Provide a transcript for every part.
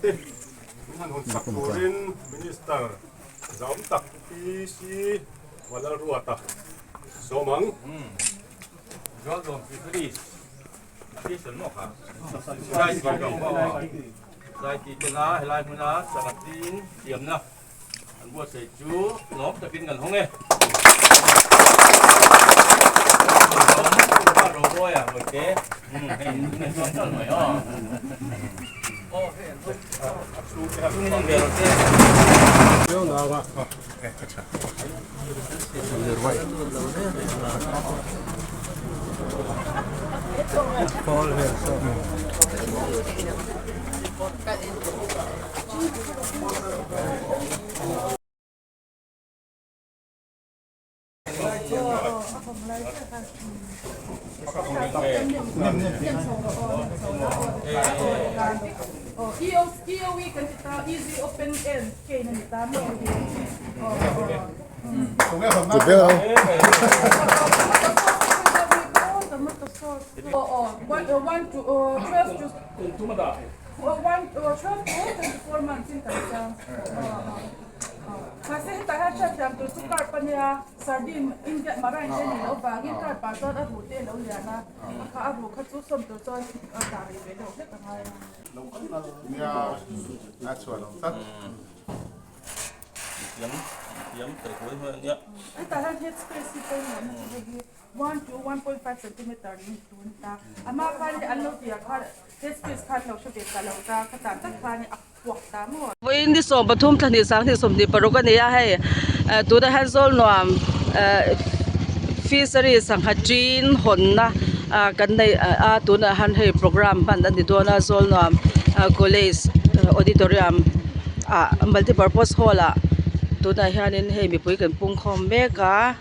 Te min han hawn sak turin Minister zahawm tak PC Vanlalruata sawm ang. Zaiti tena helai hmuna sangha tin siamna an buatsaih chu lawm takin kan hawng e. Mahse hetah hian hriatthiam tur chu carp a nia, sardine India marine te nih loh vangin carp ah chuan a ruh te a lo lian a, a kha a ruh kha chu sawm tur chuan a dah rih ve deuh hlek a ngai a. Nia a chhuah lo tlat. Hetah hian head space hi pawimawhna chu hei hi 1 to 1.5 centimeter niin tun ta. A hma khan an lo tih ah khan head space khan lo hre ve ta lo ta, khatah tak khan a puak ta maw. Vawiin ni 13 thla hnih sang hnih 26 a ni a hei tunah hian Zawlnuam fishery sangha tin hawnna kan nei a tunah hian hei programme hman a ni dawn a Zawlnuam college auditorium ah multipurpose hall ah tunah hianin hei mipui kan pungkhawm mek a.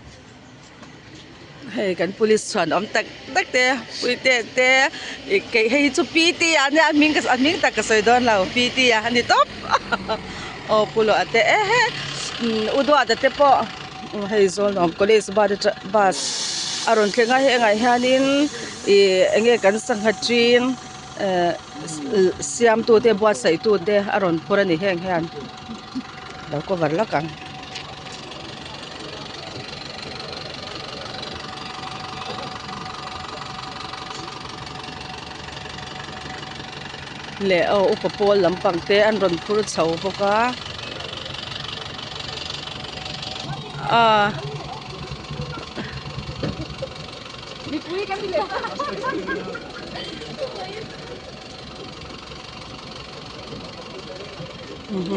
Hei kan police chhuan awm tak tak te puite te ih kei hei hi chu pt a nia a hming a hming tak ka sawi dawn lo pt a ni tawp aw pu luah te e he u duata te pawh hei zawlnuam college bus atang bus a rawn thleng a hengah hianin ih eng nge kan sangha ṭin eh siamtu te buatsaih tu te a rawn phur a ni heng hian. Lo cover lawk ang. Leh aw upa pawl lampang te an rawn phur chho bawk a ah.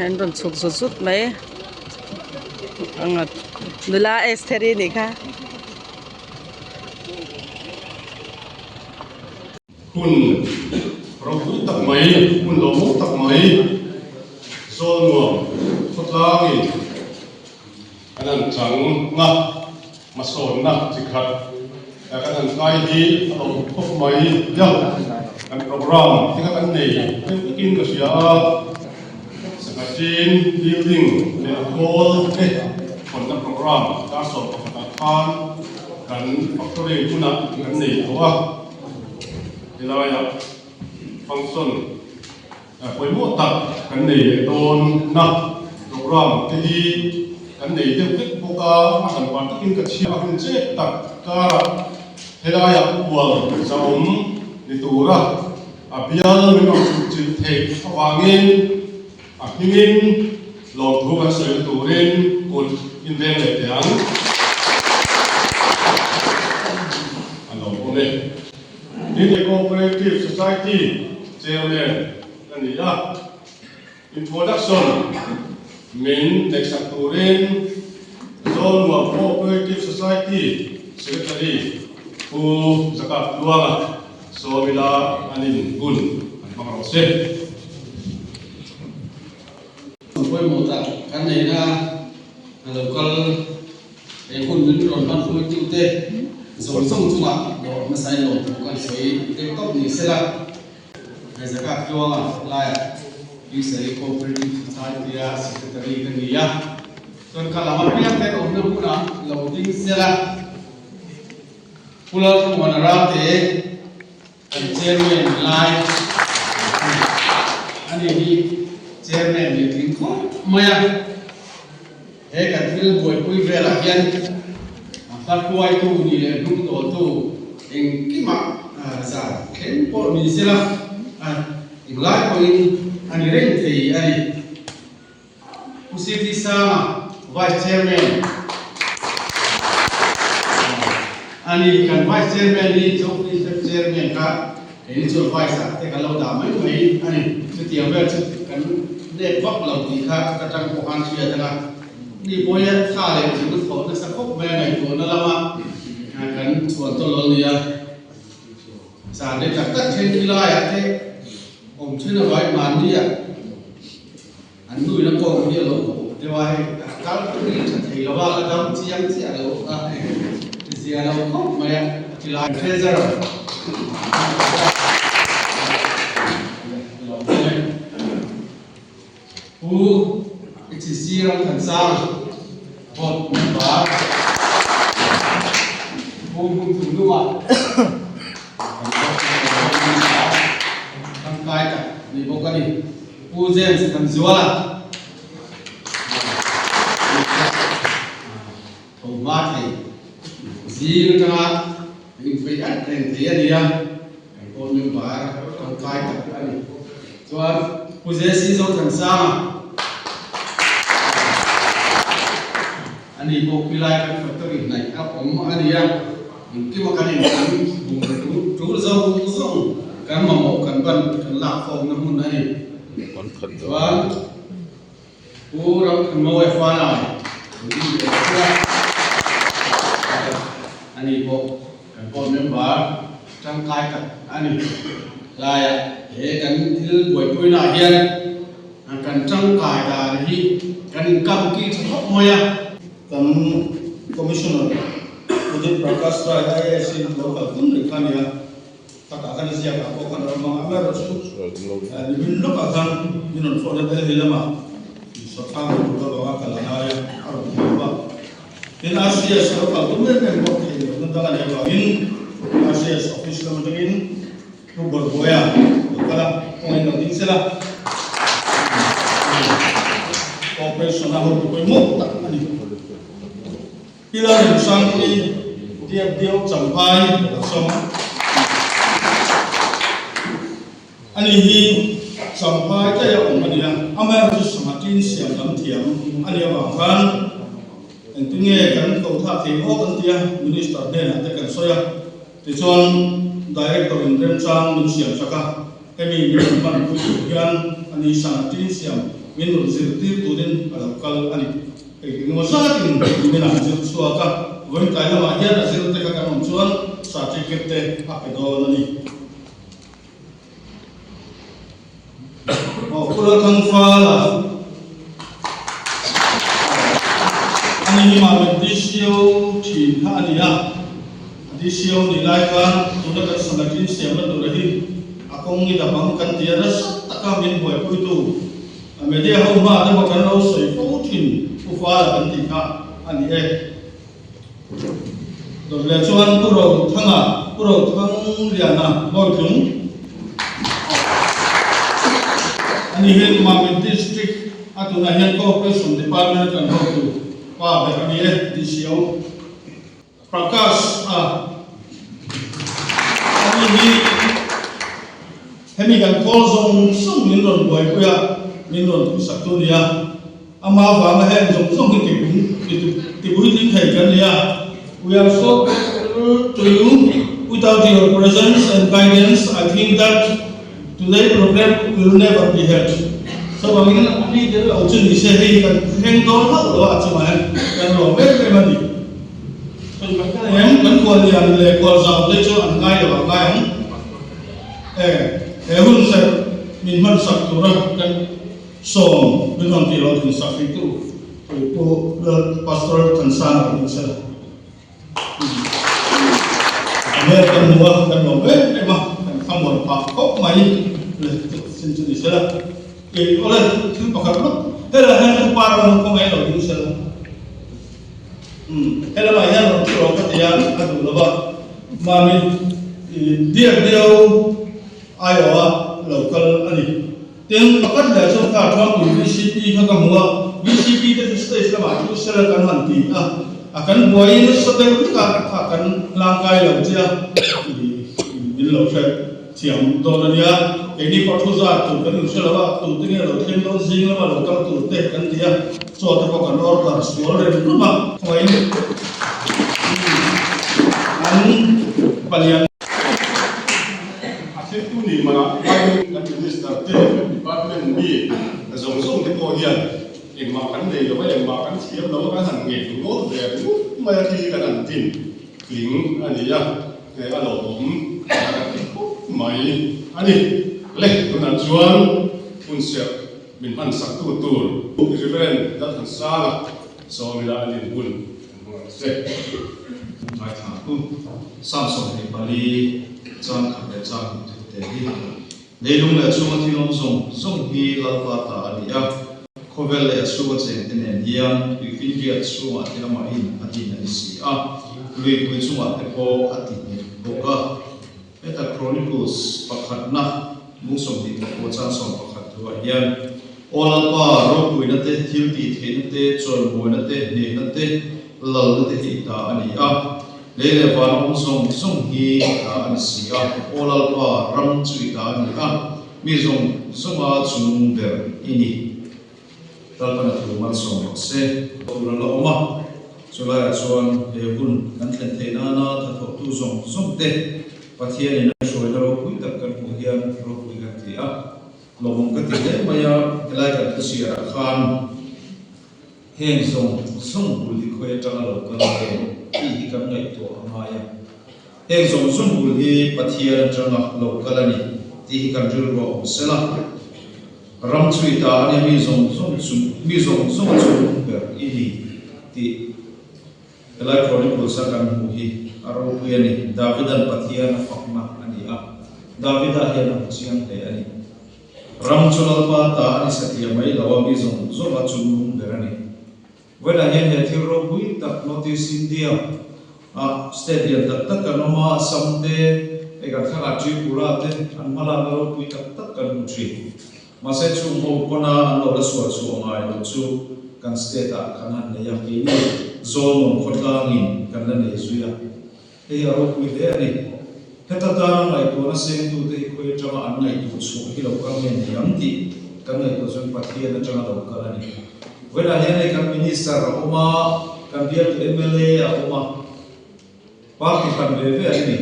An rawn chhuk zut zut mai nula Estheri nih kha. Hun ropui tak mai, hun lawmawm tak mai Zawlnuam khawtlangin kan han chang a, hmasawnna chi khat kan han kai hi a lo khawp mai hial. Kan programme te kha kan nei deuh takin ka hria a, sangha chin building leh a khawl te hawnna programme dar 11 ah khan kan factory hmunah kan nei tawh a, helaiah function Pawimawh tak kan nei leh dawn na programme te hi kan nei deuh vek bawk a, a hran par takin ka chhiar a hun chet tak karah helaiah ual zahawm ni tura a bial min rawn chhuk chilh theih avangin a hmingin lawmthu kan sawina turin kut inveng leh teh ang a lawmawm e. India Cooperative Society Chairman ka ni a, introduction min neihsak turin Zawlnuam Cooperative Society Secretary Pu Zakat Tluanga sawmila an in hun an hmang rawh se. Hun pawimawh tak kan neihna a lo kal. He hun min rawn hman hruaitute zawng zawng chungah dawr hmasain lawmthu kan sawi deuh tawp ni sela, he zakat tluanga laiah Fishery Cooperative Society-a Secretary ka ni a, chuan ka lam apiang ten awmna hmunah lo ding sela, Pu Lalthlamuana Ralte kan Chairman lai a ni. Ani hi Chairman nih tling khawp mai a. He kan thil buaipui velah hian a hla hruaitu nih leh hnungtawltu engkimah zan thleng pawh ni sela a englai pawhin a ni reng thei a ni. Pu CT Sanga, Vice Chairman a ni. Kan Vice Chairman hi Chowki Chairman kha Keini chuan vice ah te kan lo dah mai mai a ni. Chutiang vel chu kan nep vak lo tih kha ka tang pawh khan hriat ang a. Ni pawia thla leh zung thawh nasa khawp mai a ngaihtuahna lama kan chhuan tawl lo nia. Zan rei tak tak then khi laiah te awm then a vai mahni ah an nuina kawng hi a lo hawh deuh a, hei a kal ri tha thei lo a, la dam chiang chiah lo a, zia lo khawp mai a, tilai treasurer Pu HCC Ramthansanga vote member Pu Hmunthungnunga tangkai tak ni bawk a ni. Pu James Thanzuala tho hma thei zing atanga inpeih at reng thei a ni a, kan pawh member tangkai tak a ni. Chuan Pu JC Zothansanga a ni pawh khilai kan factory hnaih a awm a ni a, engkim a kan inkan bungraw tul zawng zawng kan mamawh kan ban kan lak khawmna hmun a ni. Chuan Pu Ramthanmawia Fanai Rudy leh Chiah a ni pawh kan board member tangkai tak a ni. Tlaiah he kan thil buaipuinaah hian kan tangkai dan hi kan inkam ki tha khawp mai a. Kan Commissioner Udit Prakash Rai IAS in lo kal tum reng kha a nia. Takah khan a ziakah pawh khan a awm ang a, amaherawhchu nimin lawkah khan min rawn phone a, Delhi lamah sawrkar rawn tul avanga kal a ngai a, a rawn ti bawk a. Tin, RCS a lo kal tum em em bawk thei lohna dang a nih avangin RCS office lam atangin Pu Bawrhbuaia lo kal a, kawngin lo ding sela, cooperation a hotu pawimawh tak a ni. Pilar Remsangpui Diak Diau Champhai a sawm. Ani hi Champhai daih a awm a nia, amaherawhchu sangha tin siam lam thiam a nih avang khan engtin nge kan ko thlak thei awk an tia Minister hnenah te kan sawi a, tichuan Director in remchang min siam sak a, hemi min rawn hman pui tur hian ani sangha tin siam min rawn zirtir turin a lo kal a ni. Engemaw zatin nimin ah zir chhuak a, vawiin lamah hian a zir te kha kan awm chuan certificate te a pe dawn a ni. Aw Pula Thangfala a ni hi mah DCO thin kha a ni a, a DCO nih lai khan tuna kan sangha siamna tura hi a kawng i dap ang kan ti a, nasa taka min buaipuitu A media ho hma te pawh kan lo sawi fo thin Pu Fala kan tih kha a ni e. Dawt leh chuan Pu Rothanga, Pu Rothangliana Bawitlung a ni hian Mamit District a tunah hian Cooperation Department a kan hotu pa ber a ni e, DCO. Prakash a ani hi hemi kan khawl zawng zawng min rawn buaipui a, min rawn thusak tu nia, ama vanga heng zawng zawng hi tipuitling thei kan ni a, we are so grateful to you, without your presence and guidance I think that today program will never be held. Chuvangin ani tel lo chu ni se hei kan thleng dawn hlauh lo a chungah hian kan lawm em em a ni. Em kan khuallian leh khualzau te chu an ngai lo ang ngai ang e, he hun serh min hman sak tura kan sawm min rawn tih loh thin sak hrih tu Pu Lal Pastor Thansanga ka nih sela. A hmel kan hmu a, kan lawm em em a, kan thlamuan phah khawp mai le sin chu ni sela. Kei awle thil pakhat lawk helai hian upa ram khawngaih lo ding sela. Umm he lamah hian rawn thu rawh ka ti a, a duh lo va. Mami diak deuh aiawha lo kal a ni. Tin, pakhat leh chuan kha Thuampui vcp kha ka hmu a, vcp te chu stage lamah thu sela kan han ti a, a kan buaiin nasa deuh vek a, kha kan hlangkai lo che a, min lo hre thiam dawn a nia. Keini pawh thu zat tur kan inhre lo a, tute nge lo thleng dawn zing lama lo kal tur te kan ti a, chaw te pawh kan order sual rem rum a, khawiin an palian. A thiltu ni manah hian kan Minister te, kan Department mi zawng zawng te pawh hian engmah kan nei lo a, engmah kan thiam lo a, kan han ngei ngawt ve ringawt mai a khi kan han din tling a ni a, a lawmawm a kan ti khawp mai a ni. Le, tunah chuan hunserh min hman saktu tur Reverend Lalthansanga sawmila a din hun kan hmang ang che. Ngaithla u, Psalm 24 chang khat leh chang hnih thu te hi leilung leh a chhunga thil awm zawng zawng hi Lalpa ta a ni a, khawvel leh a chhunga chengte nen hian tuifinriat chhungah te amahin a din a ni si a, luipui chungah te pawh a ti nghet bawk a. Heta Chronicles pakhatna mung 24 chang 11 thuah hian, Aw Lalpa, ropuina te, thil tih theihna te, chawimuaina te, hnehna te, lalna te hi i ta a ni a, lei leh van awm zawng zawng hi i ta a ni si a, Aw Lalpa, ram chu i ta a ni a, mi zawng zawnga chungnung ber i ni. Lalpan a thu malsawm rawh se. Tur a la awm a, chulaiah chuan he hun kan thlen theih nana thathawktu zawng zawng te Pathianin a hruaina ropui tak kan hmuh hian ropui kan ti a, lawmawm ka ti hle mai a, helai kan thusiarah khan heng zawng zawng bul hi khawi atanga lo kal nge tih hi kan ngaihtuah a ngai a, heng zawng zawng bul hi Pathian atanga lo kal a ni tih hi kan rilru a awm sela. Ram chhui ta a nia mi zawng zawng chu mi zawng zawng a chhung ber i ni tih helai Chronicles a kan hmuh hi a ropui a ni. Davida'n Pathian a fakna a ni a, Davida hian a hmu chiang hle a ni. Ram chu Lalpa ta a ni satliah mai lo a, mi zawng zawng a chungnung ber a ni. Vawiinah hian he thil ropui tak North East India ah state lian tak tak kan awm a, Assam te, hei kan thlangah Tripura te an hmalakna ropui tak tak kan hmu thin. Mahse chung ho pawna an lo la sual chhuah ngai loh chu kan state ah kan han nei a, keini Zawlnuam khawtlangin kan la nei zui a, hei a ropui hle a ni. Heta tana ngaihtuahna sengtute hi khawi atanga an ngaihtuah chhuah hi lo kal nge ni ang tih kan ngaihtuah chuan Pathian atanga lo kal a ni. Vawiinah hian hei kan Minister a awm a, kan bialtu mla a awm a, party hran ve ve an ni.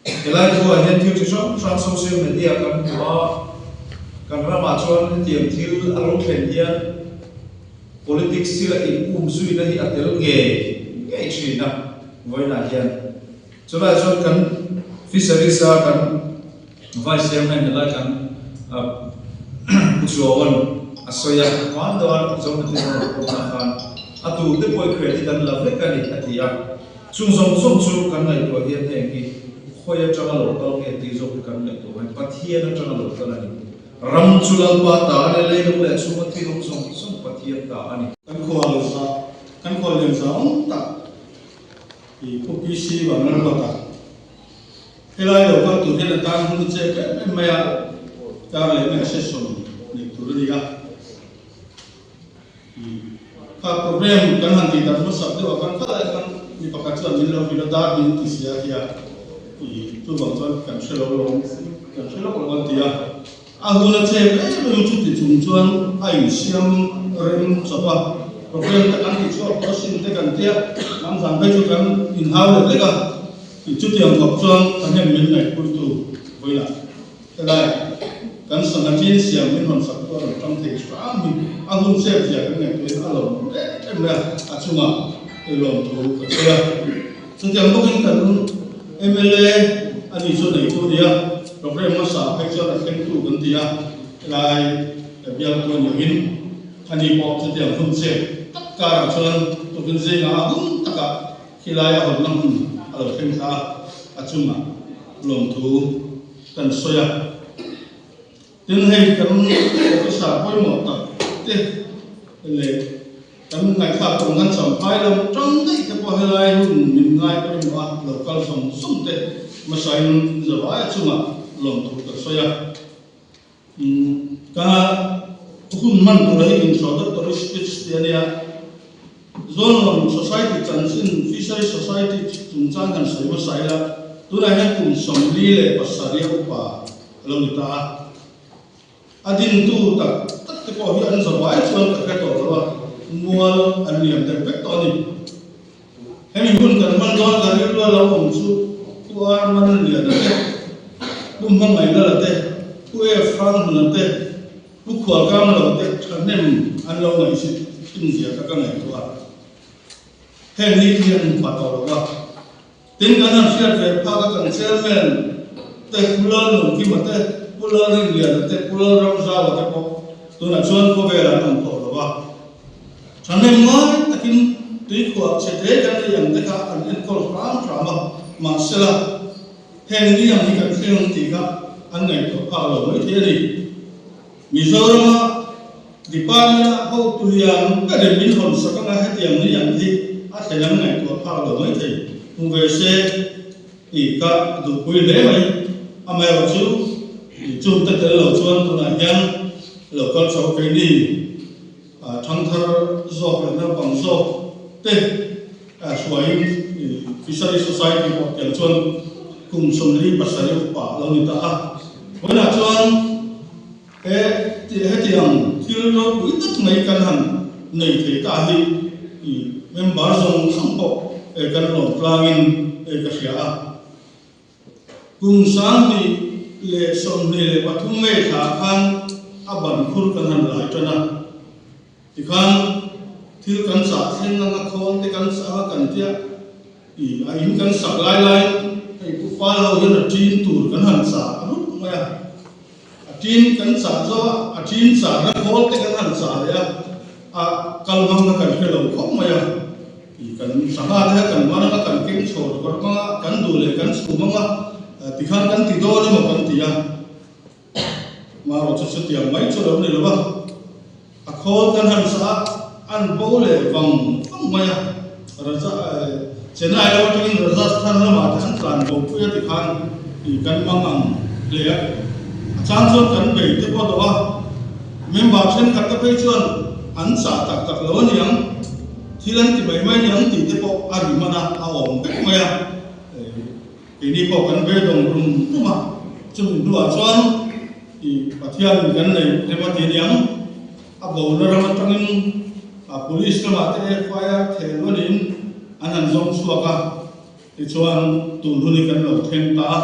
Helai thuah hian thil chi hrang hrang social media kan hmu a, kan ramah chuan hetiang thil a lo thlen hian politics thila in umzuina hi a tel ngei ngei thin a, vawiinah hian. Chulaiah chuan kan fisheries a kan vice chairman helai kan Pu Chuawan a sawi a, hman deuh a Zohnathil a rawn pawm na khan a tu te pawh i credit an la vek a ni a ti a. Chung zawng zawng chu kan ngaihtuah hian heng hi khawi atanga lo kal nge tih zawk hi kan ngaihtuah mai, Pathian atanga lo kal a ni. Ram chu Lalpa ta a ni, leilung leh chhunga thil awm zawng zawng Pathian ta a ni. Kan khual za, kan khual lian za awm tak. I Pu PC Vanlalruata helai lo kal tur hian a tan hun a chek em em mai a, kar leh mai a session neih tur a ni a. I kha program kan han tih dan hmasak deuh ah khan khalai khan mi pakhat chuan min lo hrilh a, dar min ti sia a ti a, i chuvang chuan kan hre lo lawm, kan hre lawk lo an ti a. A hun a chep em em chuti chung chuan a insiam rem chawp a, program te kan tihchhuak tawh asin te kan tia, hnam zan phei chu kan inhau lek lek a, tih chutiang khawp chuan thahnem min ngaihpuitu vawilah helai kan sangha chin siam min rawn sak tu a rawn tang thei hram hi a hun chep zia kan ngaihtuahin a lawm em em mai a, a chungah lawmthu ka sawi a. Chutiang bawkin kan mla a ni chu neitu a ni a, program hmasa phei chuan a thlengtu kan ti a, helai bialtu a ni angin a ni pawh chutiang hun chep tak karah chuan tukin zingah a hun takah khilai a hawnna hmun a lo thleng thla a, a chungah lawmthu kan sawi a. Tin hei kan officer pawimawh tak te leh kan ngaihthlak tawng kan champhai lam tang daih te pawh helai hun min ngai pawimawh a lo kal zawng zawng te hmasain zavaia chungah lawmthu ka sawi a. Ka hun hman tur hi introductory speech tih a nia. Zawlnuam Society chanchin Fishery Society chungchang kan sawi hmasa ila, tunah hian kum 47 a upa a lo ni ta a. A dintu tak tak te pawh hi an zavai chuan ka hre tawh lo a, mual an liam deuh vek tawh a ni. Hemi hun kan hman dawn ka rilru a lo awm chu Pu Ar Manliana te, Pu Hmangaihna te, Pu F Hranghnuna te, Pu Khualkanglo te thahnem an lo ngaihsit thin zia kha ka ngaihtuah a. Heng ni hi an hmu pha tawh lo a. Tin, kan han hriat ve phak a kan chairman te Pu Lalnungkima te, Pu Lalrinliana te, Pu Lalramzaua te pawh tunah chuan khawvel an awm tawh lo a. Thahnem ngai takin tuikhuah chhe te kan nei ang te kha an enkawl hram hram a, mahsela heng ni ang hi kan thleng ang tih kha an ngaihtuah phak lo mai thei a ni. Mizorama Department-a hotu lian berin min hawn sak anga hetiang ni ang hi a thlen an ngaihtuah phak lo mai thei. Hmu ve se tih ka duhpui hle mai. Amaherawhchu chungte tel lo chuan tunah hian lo kal chho keini. Thangthar zawk leh naupang zawk te hruaiin Fishery Society pawh tiang chuan kum 47 upa a lo ni ta a. Vawiinah chuan he hetiang thil ropui tak mai kan han nei thei ta hi member zawng zawng pawh kan lawm tlangin ka hria a. Kum 2023 May thla khan a ban khur kan han lai tan a, tikhan thil kan chah thleng anga khawl te kan chah anga kan tia i a in kan sak lai laiin hei pu fal ho hian a tin tur kan han chah rup mai a, a tin kan chah zawh a, a tin chahna khawl te kan han chah leh a, a kal hmang kha kan hre lo khawp mai a. Kan sangha te kha kan man anga kan keng chho rawk rawk anga kan duh leh kan chhum anga tikhan kan ti dawn emaw kan ti a, marawh chu chutiang mai chu lo ni lo va, a khawl kan han sah a, an bo leh vang vang mai a, Raja Chennai lam atangin Rajasthan lamah te an tlan bo pui a tikhan kan mang ang hle a, a chang chuan kan bei te pawh tawh a, member thenkhat te phei chuan an chah tak tak lo aniang. Thil an ti mai mai niang tih te pawh a ri hman a, a awm vek mai a. Keini pawh kan beidawng rum rum a, chumi hnuah chuan i Pathianin kan nei rem a ti niang. A bona ram atangin a police lamah te FIR theh luanin an han zawng chhuak a, tichuan tun hun hi kan lo thleng ta a.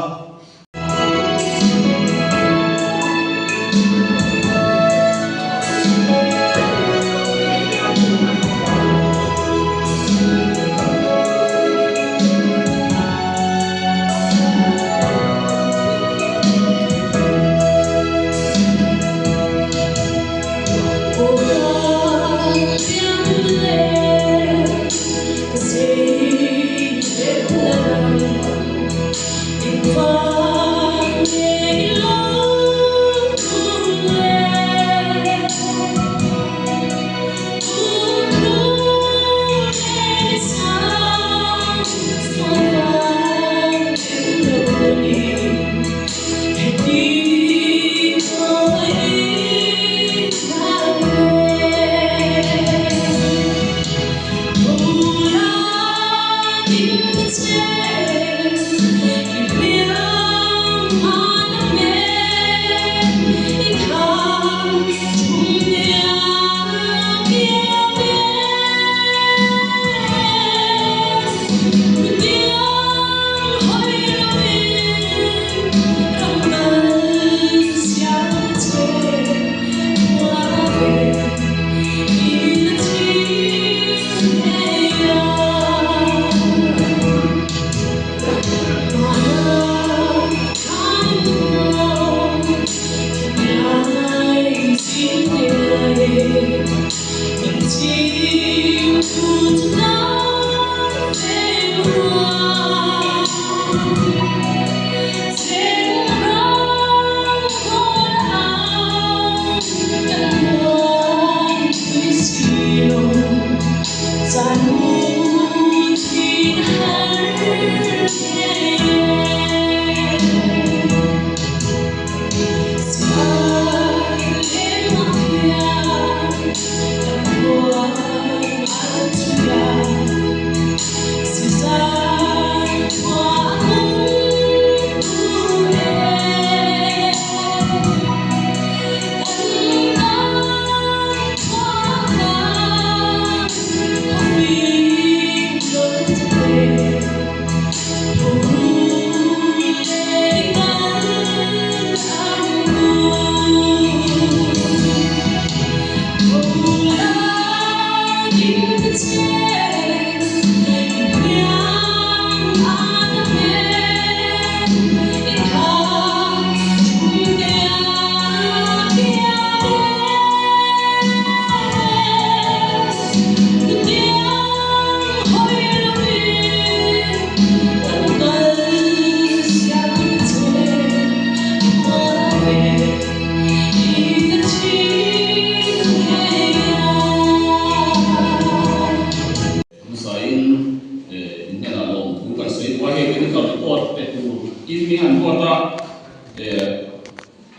In hnenah lawmthu kan sawi duh a, hei technical report pe tur in min han ruat a,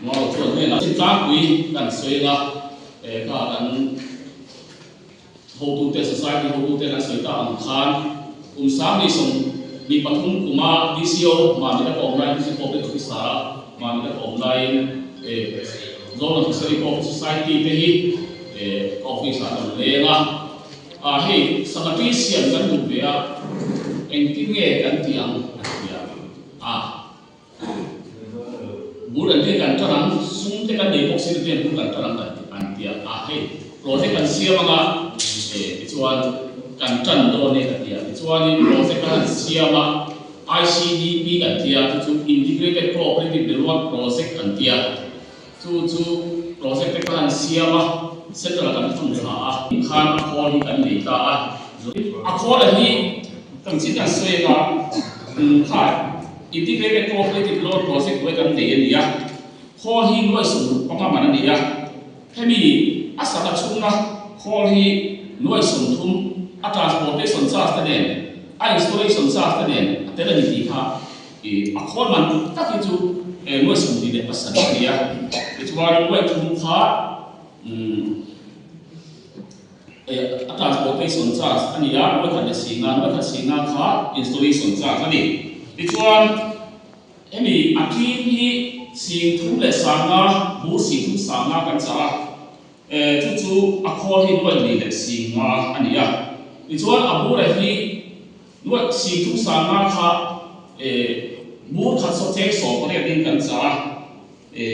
Ngau chuan hnenah chin tlangpui kan sawi anga kha kan hotute society hotute kan sawi ta ang khan kum 2023 kuma DCO Mamita ka awm laiin District Cooperative Officer a Mamita ka awm laiin Zonal Fishery Cooperative Society te hi ka office ah kan leng a. Ah hei sangha ṭi siam kan duh ve a, engtin nge kan tih ang a ti a. Ah bul an ti kan ṭan ang, sum te kan nei bawk si te bul kan ṭan ang kan an ti a. Ah hei project kan siam anga eh tichuan kan ṭan dawn e ka ti a. Tichuanin project kan han siam a, ICDP kan ti a, chu chu Integrated Cooperative Development Project kan ti a. Chu chu project te khan siam a, central kan thun thla a. Khan a khawl hi kan nei ta a. A khawl a hi kan chin kan sawi anga kha integrated cooperative loan project hnuai kan nei a ni a. Khawl hi nuai 15 man a ni a. Hemi a saka chhunga khawl hi nuai 30 a transportation charge te nen a installation charge te nen a tel a ni tih kha I a khawl man tuk tak hi chu nuai 27 a ni a, tichuan nuai thum kha a transportation charge a ni a, nuai khat leh singa, nuai khat singa kha installation charge a ni. Tichuan hemi a ṭin hi 35,000, bur 35,000 kan chah a, chu chu a khawl hi nuai hnih leh singa a ni a. Tichuan a bura hi Nuaih si thum sangna kha bur khat saw cheng 18 in kan chah a,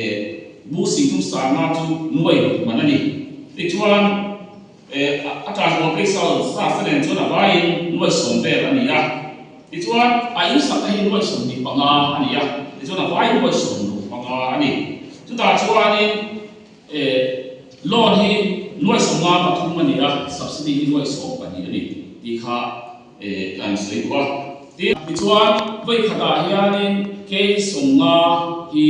bur si thum sangna chu nuai ruk man a ni. Tichuan a transportation charge te nen chuan a vaiin nuai 10 vel a ni a. Tichuan a in sakna hi nuai 25 a ni a, tichuan a vaiin nuai 65 a ni. Chutah chuanin loan hi nuai 53 a ni a, subsidy hi nuai 12 a ni tih kha kan sawi duh a. Tin, tichuan vawi khatah hianin kei 50 hi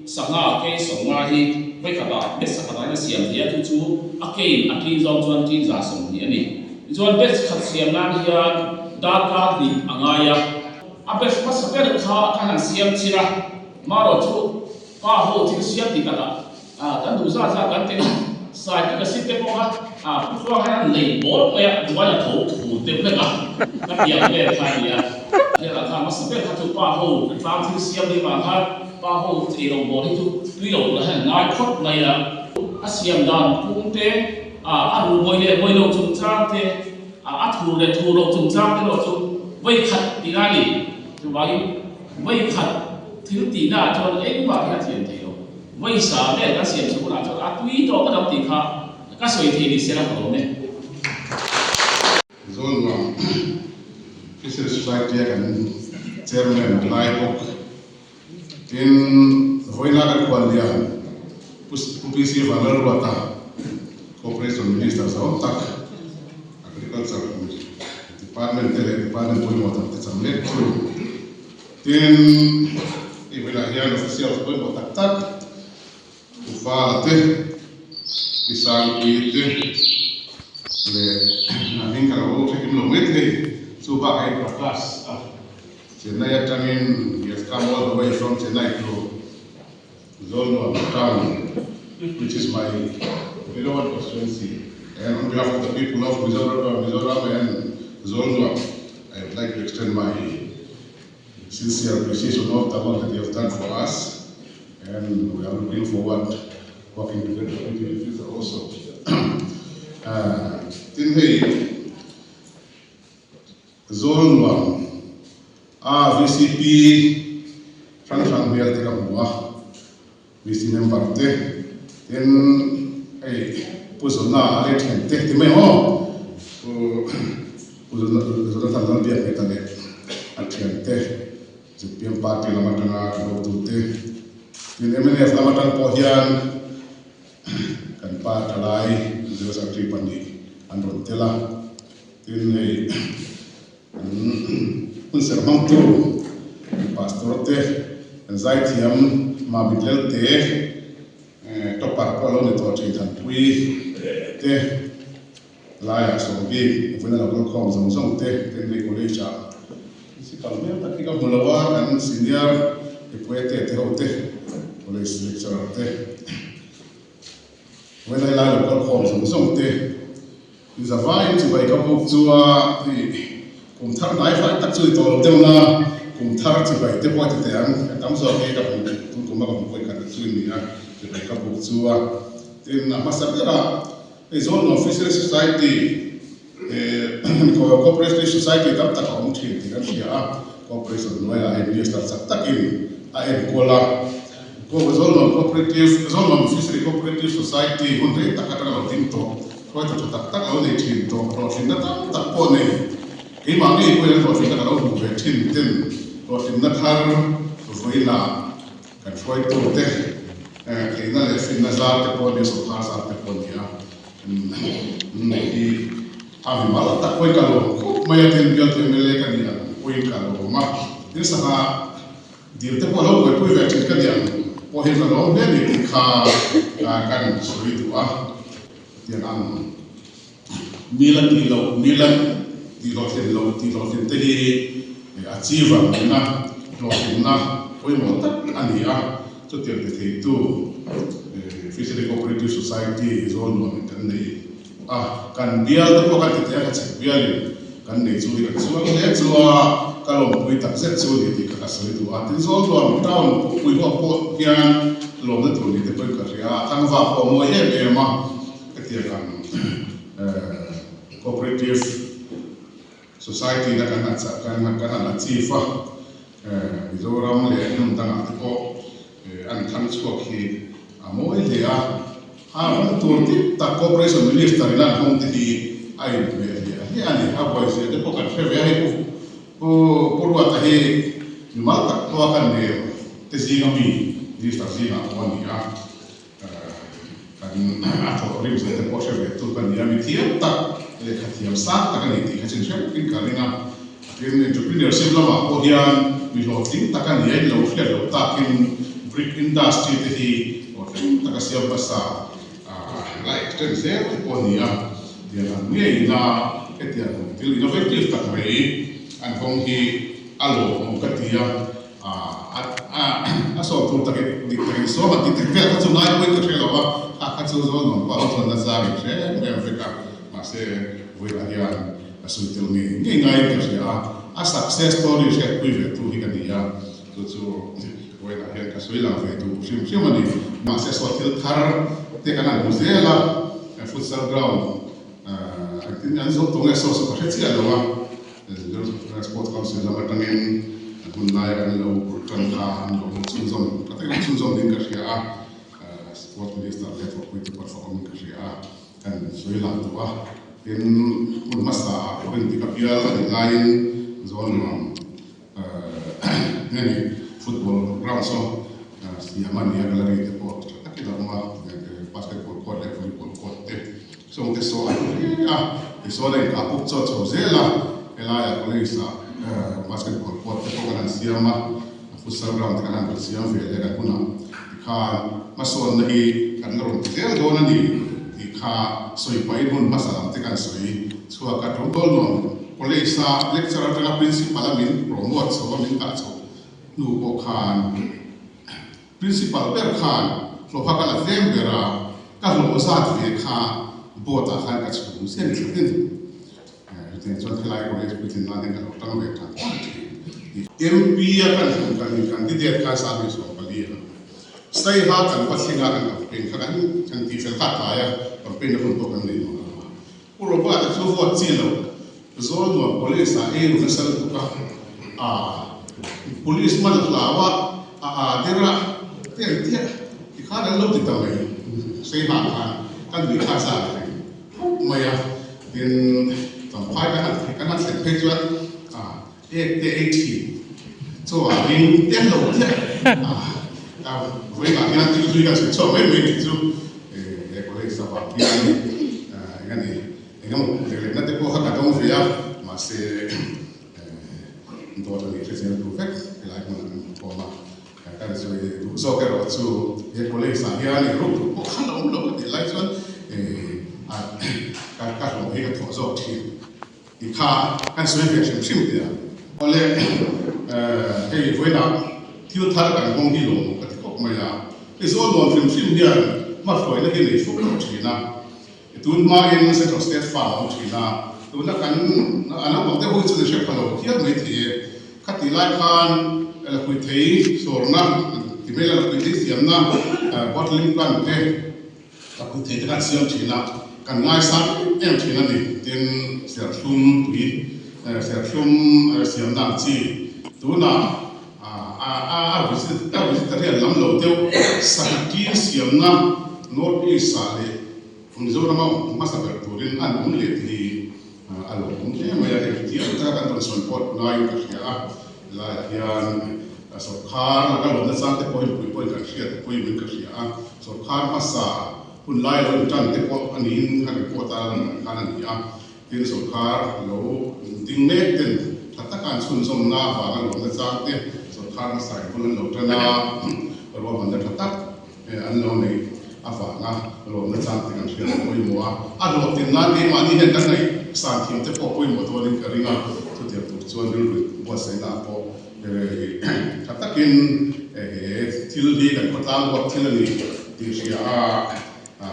sangha kei 50 hi vawi khatah batch sakhatah hian a siam thei a, chu chu a kein a ṭin zawng chuan ṭin 120 a ni. Tichuan batch khat siam nan hian darkar hnih a ngai a, a batch hmasa ber kha ka han siam chhin a, marawh chu pa ho thil siam ti takah Kan duh zat zat kan teng a, sai te ka sit te pawh kha pu tluang hian an lei bawl mai a, duai a tho thur deuh hlek a, ka tiang vel kha a ni a. Hela kha hmasa ber kha chu pa ho tlang thil siam deuh vang khan pa ho ei lo bawl hi chu tui lo tur hian an ngai phawt mai a. A siam dan phung te, a ru mawi leh mawi lo chungchang te, a thur leh thur lo chungchang te erawh chu vawi khat tih a ni. Chuvangin vawi khat thil tihna ah chuan engmah hi a thiam thei lo. Vawisa vel kan siam chho hunah chuan a tui tawh ka lo tih kha ka sawi thei ni sela ka lawm e. Zawlnuam Christian Society a kan Chairman lai bawk. Tin, vawiina kan khuallian Pu PC Vanlalruata, Cooperation Minister zau tak, Agriculture Department te leh Department pawimawh tak te chang lek chu. Tin, hei bulah hian officials pawimawh tak tak, Ufala te, Isangpui te leh a hming ka lo hre kim lo mai thei, chu bakah hian Prakash a Chennai atangin he has come all the way from Chennai to Zawlnuam town which is my beloved constituency and on behalf of the people of Mizoram and Zawlnuam I would like to extend my Sincere appreciation of the work that you have done for us and we are looking forward working together with you in the future also. Tin hei Zawlnuam a VCP hrang hrang hmel te ka hmu a, VC member te, tin hei Pu Zawna a let then te ti mai maw? Pu Jonathan Lalbiakngeta leh a thiante zpm party lam atanga kan hotute tin mnf lam atang pawh hian kan pa thalai General Secretary pahnih an rawn tel a, tin hei an hun serh hmangtu Pastor te kan zaithiam Mamit Lelte Topper pawh a lo ni tawh thin Thanpui te. Laiah sawm bik vawiin a lo kal khawm zawng zawng te Tenley College ah Principal hmel tak hi ka hmu lo a, kan senior Epuete te ho te, College lecturer te, vawiin a helai lo kal khawm zawng zawng te Zavaiin chibai ka buk chu a hei kum thar hnai fai tak chu ni tawh lo deuh na, kum thar chibai te pawh a ti teh ang, ka tam zawk hi ka hmu tun kum a ka hmu pawh i khat chu ni a, chibai ka buk chu a. Tin, a hmasa berah hei Zawlnuam Fishery Society eh Cooperative Society tam tak a awm thin tih kan hria a, Cooperation hnuaiah hei Minister chak takin a enkawl a, Zawlnuam Cooperative Zawlnuam Fishery Cooperative Society hun rei tak atanga lo ding tawh. Hruaitu tha tak tak lo nei thin tawh, hlawhtlinna tam tak pawh nei. Keimah ngei pawhin an hlawhtlinna ka lo hmuh ve thin ten hlawhtlinna thar vawiinah kan hruaitute theihna leh finna zar te pawh nia, sawrkar zar te pawh nia neih hi a mi mal tak pawhin ka lawm khawp mai a, tin bialtu mla ka nih ang pawhin ka lawm a, tin sangha Dil te pawh lo buaipui ve thin ka ni ang pawh hi ka lawm hle ni tih kha kan sawi duh a, tiang ang mila tih loh mila tih hlawhtlin loh tih hlawhtlin te hi achiever nihna hlawhtlinna pawimawh tak a ni a, chutiang ti theitu Fishery Cooperative Society Zawlnuam in kan nei a, kan bial te pawh kan ti thei a, ka chhek bialin Kan nei chu hi kan chuang hle chu a, ka lawmpui tak zet chu ni tih kha ka sawi duh a. Tin Zawlnuam town pui huap pawh hian lawmna tur ni te pawhin ka hria a, thangva pawh a mawi em em a, hetiang ang cooperative society na kan han kan han kan han achieve a, Mizoram leh hmun dangah te pawh an thang chhuak hi a mawi hle a. A hawng tur dik tak Cooperation Minister in an hawng te hi a inhmeh hliah hliah a ni. A buaizia te pawh kan hre ve a hei Pu Pu Pu Ruata hi mimal tak pawh a kan nel te zinga mi Minister zingah pawh a ni a. Kan a thawh rim zia te pawh hre ve tu ka ni a. Mi thiam tak lehkha thiam sang tak a ni tih kha chin hre vek in ka ring a. Tin entrepreneurship lamah pawh hian mi hlawhtling tak a ni a, in lo hriat loh takin brick industry te hi hlawhtling taka siam hmasa la extend zel te pawh a ni a, tiang ang ngeiin a hetiang thil innovative tak mai an hawng hi a lawmawm ka ti a, a sawm tur tak dik takin sawm a ti tak vel kha chu ngai pawhin ka hre lo a, kha kha chu Zawlnuam pawh a lo chuan na zang in hre em em vek a, mahse vawilah hian Ka sawi tel ngei ngei ngaiin ka hria a, a success story hriatpui ve tu hi ka ni a, chu chu vawiinah hian ka sawi lang ve duh hrim hrim a ni. Mahse saw thil thar te kan han hmu zel a, futsal ground engtin an zawh tawh nge saw saw ka hre chiah lo a, Sports Council lam atangin an hun laia kan lo tan kha an lo chhunzawm tha takin an chhunzawm niin ka hria a, Sports Minister leh thawhpuitu pawh fak awmin ka hria a. Kan sawi lang tawh a, tin hun hmasa ah pawhin dik a bial a nih laiin Zawlnuam nge ni football ground saw siam a ni a, gallery te pawh tha takin a awm a, basketball court leh volleyball court te sawng te saw an hle a, tichuan a inkah puk chaw chho zel a, helaiah college ah basketball court te pawh kan han siam a. Futsal ground te kan han rawn siam ve leh kan hunah tikhan hmasawnna hi kan la rawn ti zel dawn a ni tih kha sawi pahin hun hmasa lam te kan sawi chhuak a. Tawngtawl nuam college a lecturer atanga principal a min promote chho a min dah chho hnu pawh khan principal ber khan hlawha ka la tlem ber a, ka hlawh zat ve kha board ah khan ka chhung zen thlatin. Chutiang chuan helai college puitlin nan hian ka lo tang ve tan tan thin. MP a kan hmuh kan in candidate khan Sanghi 14 a lo. Saiha kan va thlenga kan campaign kha kan kan tih fel kha tlai a, campaign na hun pawh kan nei nuam lo a. Pu Robert-a chu vote chi lo, Zawlnuam police ah ei ru nasa lutuk a, a police man hlau a, a aa der a, te an tia tikhan an lo ti ta mai. Saiha khan kan nuih kha zat reng. Khawp mai a, tin Champhai kan han kan han thlen phei chuan ah ek te ei thin chaw ah ring te lo chiah ah vawiinah hian thil hlui kan chhun chhuak mai mai tih chu he college avang hian eng a ni eng emaw leh lehna te pawh kha ka dawng ve a mahse dawt a nih hre zel tur vek helai hmunah kan hmu khawm a. Kan sawi duh zawk erawh chu he college ah hian i ruk duh pawh kha la awm lo ka tih lai chuan. ka ka hlawh hi ka thawh zawk thin tih kha kan sawi ve hrim hrim teh a. Awle hei vawiinah thil thar kan hawng hi lawm ka ti khawp mai a, hei zawl nuam hrim hrim hian hmahruaina hi nei fuk lo thin a. Tun hmain Central State Farm a awm thin a, tuna kan a naupang deuh ho hi chu ni hre pha lo hial mai thei e. Khatih lai khan lakhuih thei sawrna ti mai la lakhuih thei siamna bottling plant te lakhuih thei te khan siam thin a, kan ngaisang em em thin a ni. Tin, serthlum tui serthlum siamna ang chi tunah a vegetarian lam lo deuh sangha ṭin siamna North East ah leh Mizorama hmasa ber turin an awm leh tih hi a lo awm hle mai a, hei thiam taka kan rawn sawi pawh ngaiin ka hria a, helaiah hian sawrkhar laka lawmna chang te pawh hi mipui pawhin kan hriat pawimawhin ka hria a, sawrkhar hmasa hun lai lo intan te pawh a niin kha report a lan dan khan a ni a, tin sawrkhar lo ding mek ten tha taka an chhunzawmna avanga lawmna chang te sawrkhar hmasa in bul an lo tan a, ruahmanna tha tak. An lo neih avanga lawmna chang te kan hriat a pawimawh a, a hlawhtlin nan keimahni hian kan ngaih san thiam te pawh pawimawh dawnin ka ring a, chutiang tur chuan rilru buatsaihna ah pawh tha takin he thil hi kan khawtlang huap thil a ni tih hria a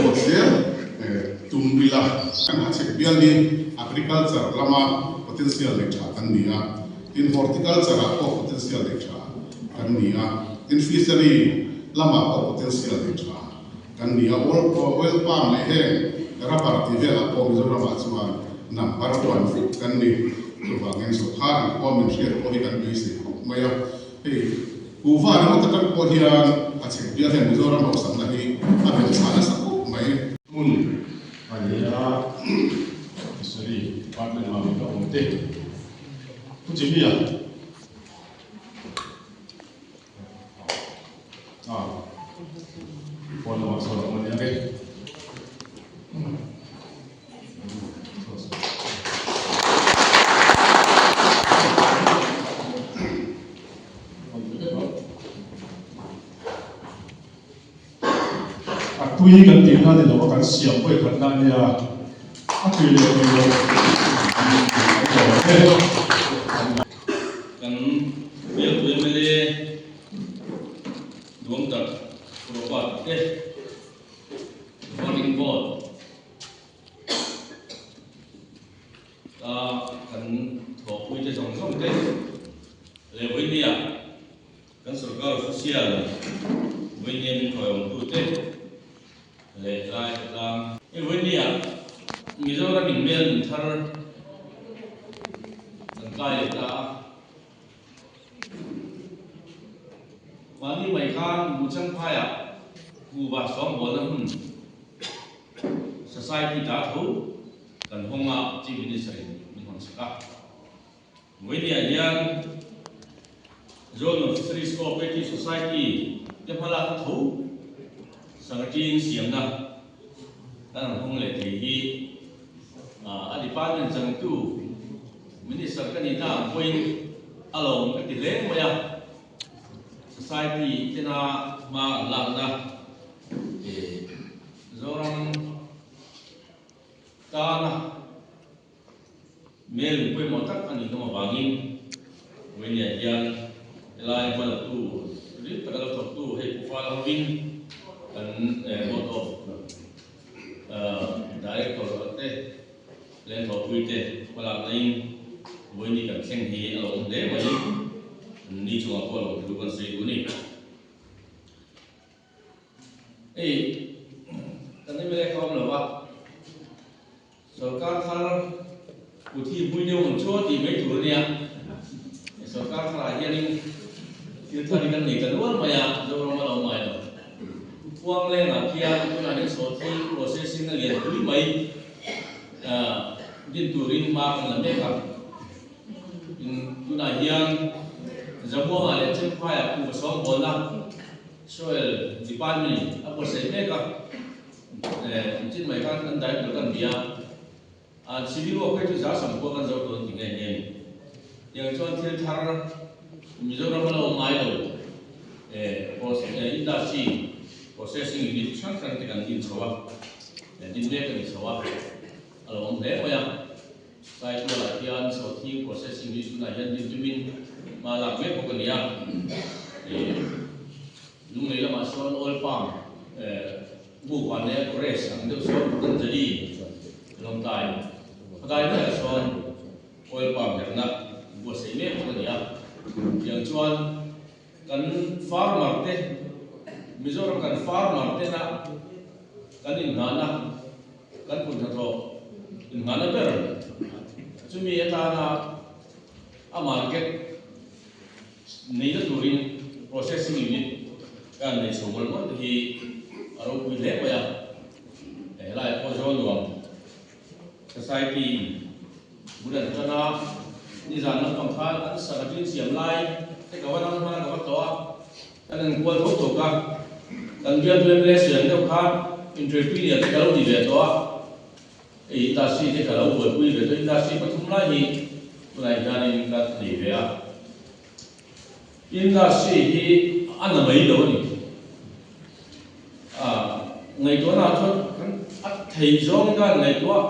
vote zel tum ila. Kan hachhek bial hi agriculture lama potential nei tha kan ni a, tin horticulture ah pawh potential nei tha kan ni a, tin fishery lamah pawh potential nei tha kan ni a, oil palm leh heng rubber tih velah pawh Mizoramah chuan number one vek kan ni. Chuvangin sawrkar ang khua min hriat pawh hi kan beisei khawp mai a, hei kuhva ringawt atang pawh hian a chhek bial hian Mizoram hausakna hi a belh chhah nasa khawp mai. Hmun a ni a, Fishery Department mamit a awm te, Pu Jimmy-a. Phone lamah sawn a awm a nia nge. A tui kan tihna ni lo a kan siam vawi khatna a nia, a tui leh tui loh kan lo e. Kan bialtu mla duang tak Robert te Voting Board a kan thawhpui te zawng zawng te leh vawinia kan sorkar official vawinia min thawiawmtu te leh lai tlang. Hei vawinia Mizoram in mel min thar kan kai leh ta a. Mahni mai khan Buchangphaiah kuhva sawngbawl-na hmun Society ta tho kan hawng a, Chief Minister in min hawn sak a. Vawinia hian Zone of Fisheries Cooperative Society te hmalak tho Sangaṭin siamna kan han hawng leh thei hi a department changtu Minister ka nihna ang pawhin a lawm ka ti hle mai a, Society tena hma an lakna Zoram tana Mel pawimawh tak a nih hlawm avangin Vawinia hian helai hmalatu rim taka lo thawktu hei Pu Fala hovin kan Board of Director te leh thawhpui te hmalakna in Vawini kan thleng hi a lo awm hle mai. Ni chungah pawh a lo thu kan sawi duh a ni. Hei kan mla kha awm lo va. Sorkar thar kut hi hmui deuh ang chu tih mai tur a nia. Sorkar tharah hianin thil thar hi kan nei ta nual mai a, Zoram a lo ngai lo. Khuang lengah khian tunah hian sawhthing processing a lian pui mai din turin hma kan la mek a. Tunah hian Zamuangah leh Chemphaiah kuhva sawngbawnna Soil Department in a buatsaih mek a. Chin mai khan kan director kan bia a, civil work phei chu za samkua kan zo dawn ti nghe nghe ni. Tiang chuan thil thar Mizoram a lo awm ngai lo industry processing unit hrang hrang te kan din chho a. Din mek a ni chho a, a lo awm hle mai a. Saitualah hian sawhthing processing hi tunah hian din tumin hma lak mek bawk a ni a. Lunglei lamah sawn oil palm buk van leh forest ang deuh sawn Patanjali Lawngtlai khawdai maiah sawn oil palm herna buatsaih mek bawk a ni a. Tiang chuan Kan farmer te, Mizoram kan farmer tena kan inngahna, kan kut hnathawh inngahna ber chumi atana a market neihna turin processing unit kan nei chho mawlh mawlh te hi a ropui hle mai a, helaiah pawh Zawlnuam Society in bul an tan a, nizan lampang khan an sangha tin siam lai te ka va dang hman a ka va tlawh a, kan en kual tho tawk a, kan bialtu mla siam deuh khan entrepreneur te ka lo ni ve tawh a, hei industry te ka lo buaipui ve tawh, industry pathum lai hi tunah hianin ka nei ve a, industry hi a na mai lo a ni. Ngaihtuahna ah chuan kan a thei zawngin ka han ngaihtuah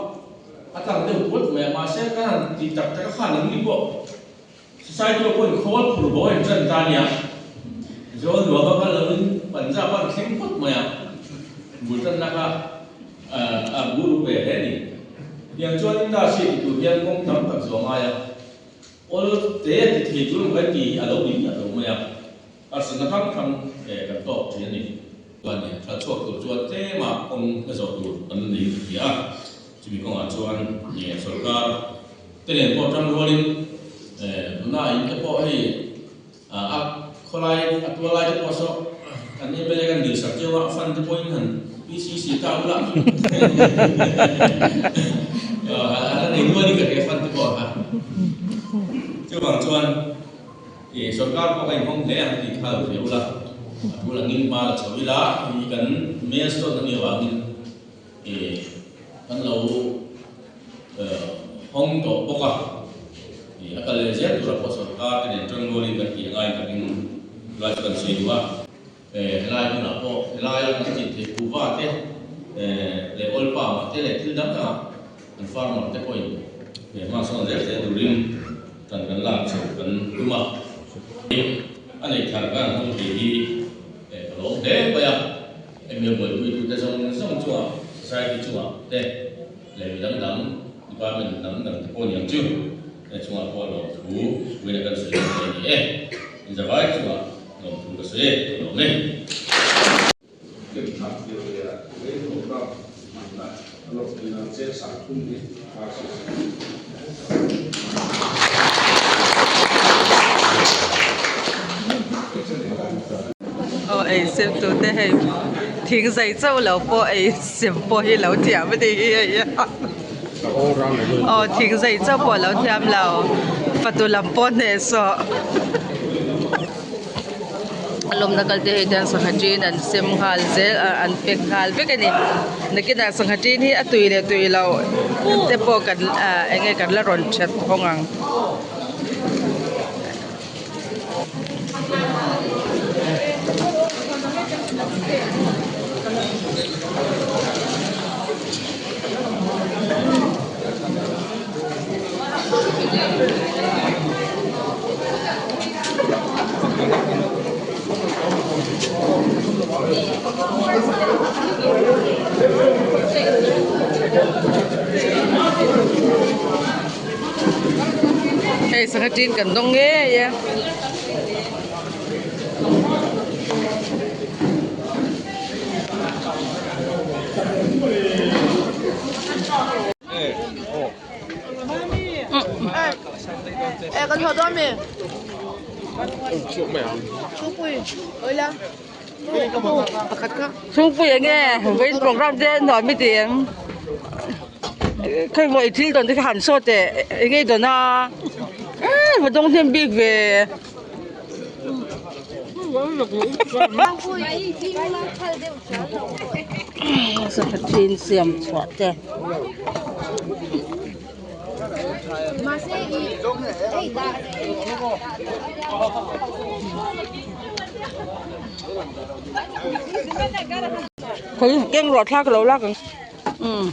a tlang deuh puat mai a, mahse ka han ti tak tak a khan ang ni pawh society ah pawhin khawl phur bo a intan ta nia, Zawl nuam a kal loin Punjab a an thleng phawt mai a, bul tanna kha a bur ve hle a ni. Tiang chuan industry ti tur hian kawng tam tak zawh a ngai a, awl te a ti thei tur ang kan ti hi a lo ni miah lo mai a. Harsatna hrang hrang kan tawk thin a ni. Chuan thla chhuak tur chuan tlema kawng hla zawh tur kan la nei ti a, chumi kawngah chuan sorkar te nen pawh tang rualin tuna in te pawh hei a khawlai a tual lai te pawh saw kan mla kan dil sak cheu a, a fund te pawhin han PCC ta ula a la nei nualin ka hria fund te pawh a, chuvang chuan. I sorkar pawh ka inhawng hle ang tih kha lo hria ula, a tul angin hma la chho ila, hei kan milestone a nih avangin i kan lo hawng tawh bawk a, i a kal leh zel turah pawh sorkar te nen tangrualin kan tih angai takin lai chu kan sawi duh a. Helai hmunah pawh helaia kan chin theih kuhva te leh oil palm ah te leh thil dang dangah kan farmer te pawhin hma sawn zel zel turin tan kan lak chho kan tum a. A neih thar kan hmang thei hi ka lawm hle mai a, hemi a buaipuitute zawng zawng chungah society chungah te leh mi dang dang department dang dang te pawh niang chu chungah pawh lawmthu puina kan sawi dawn thei a ni e. Inzavai chungah Lawmthu ka sawi e, ka lawm e. Aw ei sem tu te hei thing zai chauh lo pawh ei sem pawh hi lo thiam a ni hi hei aw thing zai chauh pawh lo thiam lo fatu lam pawh hnehsawh. A lawmna kal te hei chuan sangha ṭin an sem nghal zel a an pack nghal vek a ni nakinah sangha ṭin hi a tui leh tui loh te pawh kan ah eng nge kan la rawn that hawng ang. Hei sangha tin kan dawng ngei e. Chhungpui enge vawiin program te nuam i ti em khawimaw i thil dawn te kha han saw teh enge i dawn a eh va dawng hnem bik ve. Sangha thin siam chhuah te. Keng ruah thlak lo lak ang. Umm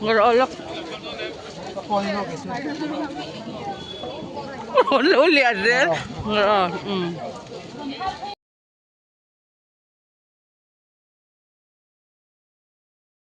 ngawr aw lawk rawn lo lian zel ngawr aw umm.